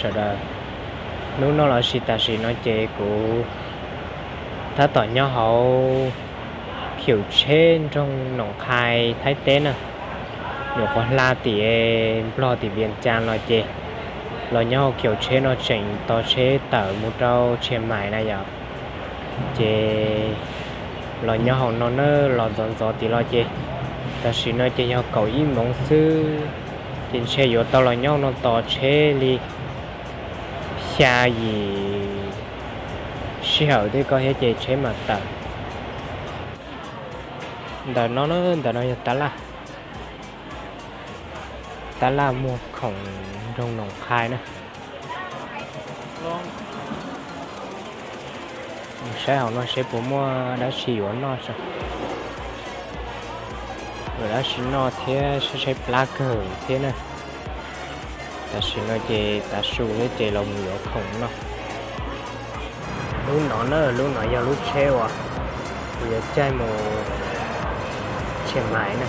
Sawv daws, hnub no los sis tam sim no ces kuv tab tom nyob hauv khiv tsheb nroog Noom Qhai Thaib teb na. Nyuam qhuav hla tim Nplog tim Vias Cas los ces los nyob hauv khiv tsheb no tseem tos tsheb tawm mus rau Tshias Mais na yom. Ces los nyob hauv no na, los ntxov ntxov tim los ces tam sim no ces yog kaum ib moov xwb, ces ntshe yuav tau los nyob no tos tsheb li xya yim sij hawm twb koj thiab ces tsheb mam tawm. Ntawm no, ntawm no yog tab laj, tab laj muag khoom nroog Noom Qhai na. Saib hauv no seb puas muaj dab tsi yuav noj tso. Yuav dab tsi noj thiab, saib saib plab kawg thiab na. Tam sim no ces tav su thiab ces los mus yuav khoom noj. Lub no na, lub no yog lub tsheb uas kuv yuav caij mus Tshias Mais na.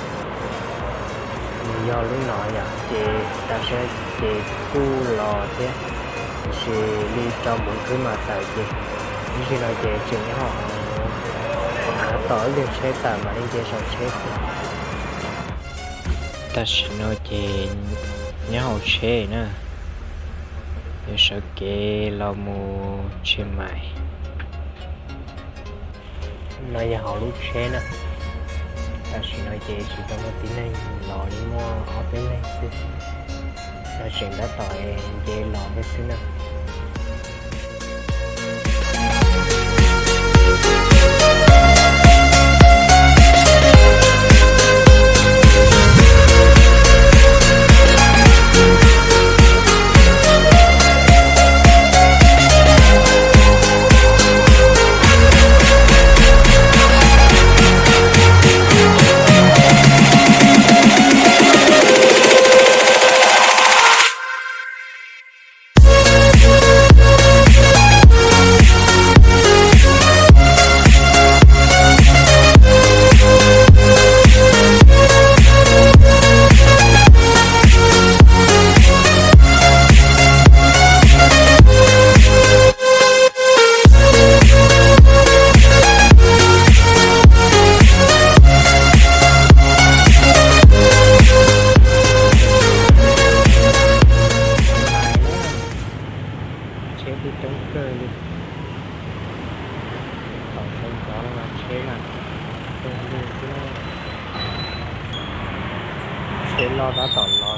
Nws yog lub no yom, ces tam sim ces kuj los thiab, tiam sis li rau mus khwb mas tawm ces ib zaug no ces tseem nyob hauv, av tom ib tug tsheb tawm mam li nce saum tsheb xwb. Tam sim no ces nyob hauv tsheb na, yuav sawv kev los mus Tshias Mais. No yog hauv lub tsheb na. Tam sim no ces tsis tau muaj tib neeg los li, muaj ob peb leeg xwb. No tseem tab tom nce los thiab xwb na. Tsheb kuj coob kawg li. Thaum sawv ntxov no mas tsheb mas coob li thiab. Tsheb loj tab tom los.